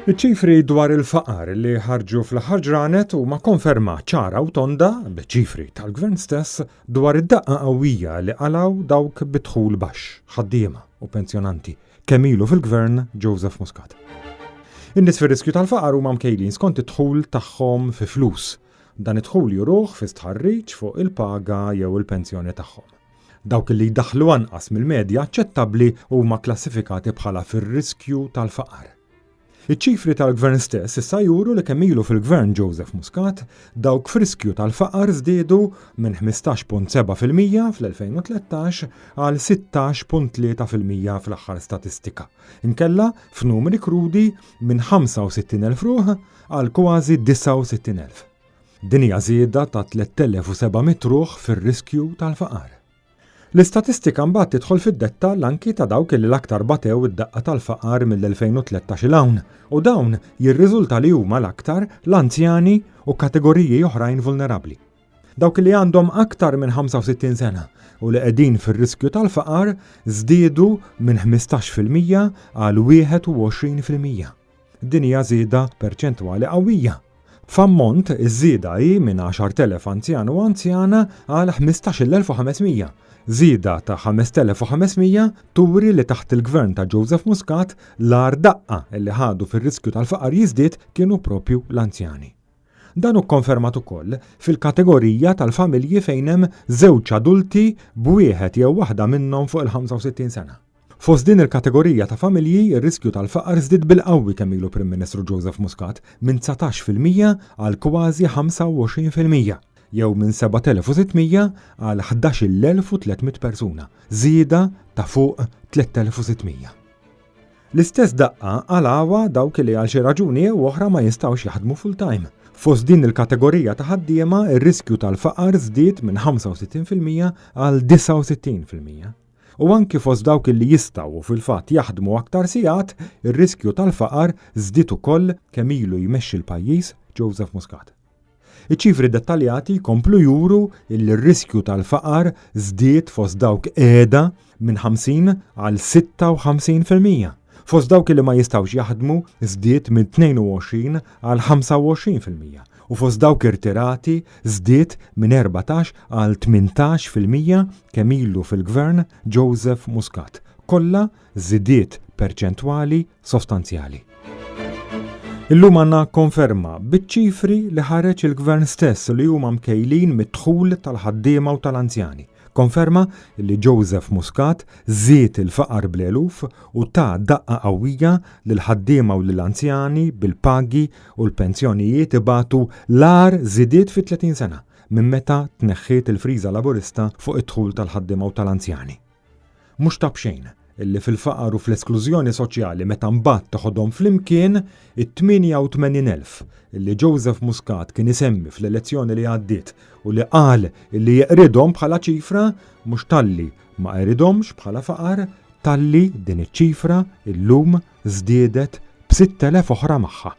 Iċ-ċifri dwar il-faqar li ħarġu fl-aħħar ġranet huma konferma ċara u tonda biċ-ċifri tal-Gvern stess dwar id-daqqa qawwija li qalgħu dawk bi dħul baxx, ħaddiema u pensjonanti, kemm ilu fil-Gvern Joseph Muscat. In-nies fir-riskju tal-faqar huma mkejlin skont id-dħul tagħhom fi flus. Dan id-dħul juruh fi stħarriġ fuq il-paga jew il-pensjoni tagħhom. Dawk li jdaħħlu anqas mill-medja aċċettabbli huma kklassifikati bħala fir-riskju tal-faqar. Iċ-ċifri tal-Gvern stess issa juru li kemm ilu fil-Gvern Joseph Muscat, dawk f'riskju tal-faqar żdiedu minn 15.7% fl-2013 għal 16.3% fl-aħħar statistika. Inkella, f'numri krudi, minn 65,000 ruħ għal kważi 69,000. Din hija żieda ta' 3,700 ruħ fir-riskju tal-faqar. L-istatistika mbagħad tidħol fid-dettall anki ta' dawk li l-aktar batew id-daqqa tal-faqar mill-2013 'l hawn, u dawn jirriżulta li huma l-aktar l-anzjani u kategoriji oħrajn vulnerabbli. Dawk li għandhom aktar minn 65 sena u li qegħdin fir-riskju tal-faqar żdiedu minn 15% għal 21%. Din hija żieda perċentwali qawwija. F'ammont, iż-żieda hi minn 10,000 anzjan u anzjana għal 15,500. Żieda ta' 5,500 turi li taħt il-Gvern ta' Joseph Muscat l-agħar daqqa li ħadu fir-riskju tal-faqar jiżdied kienu proprju l-anzjani. Dan hu kkonfermat ukoll fil-kategorija tal-familji fejn hemm żewġ adulti b'wieħed jew waħda minnhom fuq il-65 sena. Fost din il-kategorija ta' familji, ir-riskju tal-faqar żdied bil-qawwi kemm ilu Prim Ministru Joseph Muscat, minn 19% għal kważi 25%, jew minn 7,600 għal 11,300 persuna, żieda ta' fuq 3,600. L-istess daqqa qalgħuha dawk li għal xi raġuni jew oħra ma jistgħux jaħdmu full-time. Fost din il-kategorija ta' ħaddiema, ir-riskju tal-faqar żdied minn 65% għal 69%. U anki fost dawk li jistgħu u fil-fatt jaħdmu aktar sigħat, ir-riskju tal-faqar żdied ukoll kemm ilu jmexxi l-pajjiż Joseph Muscat. Iċ-ċifri dettaljati jkomplu juru li r-riskju tal-faqar żdied fost dawk qiegħda minn 50 għal 56%. Fost dawk li ma jistgħux jaħdmu żdied minn 22 għal 25% u fost dawk irtirati żdied minn 14 għal 18% kemm ilu fil-Gvern Joseph Muscat. Kollha żidiet perċentwali sostanzjali. Illum għandna konferma biċ-ċifri li ħareġ il-Gvern stess li huma mkejlin mid-dħul tal-ħaddiema u tal-anzjani. Konferma li Joseph Muscat żied il-faqar bl-eluf u ta daqqa qawwija lill-ħaddiema u lill-anzjani bil-pagi u l-pensjonijiet ibatu l-agħar żidiet fi 30 sena minn meta tneħħiet il-friża Laburista fuq id-dħul tal-ħaddiema u tal-anzjani. Mhux ta' b'xejn illi fil-faqar u fl-esklużjoni soċjali meta mbagħad teħodhom flimkien it-88,000 illi Joseph Muscat kien isemmi fl-elezzjoni li għaddiet u li qal illi jeqridhom bħala ċifra mhux talli ma qeridhomx bħala faqar talli din iċ-ċifra illum żdiedet b'6,000 oħra magħha.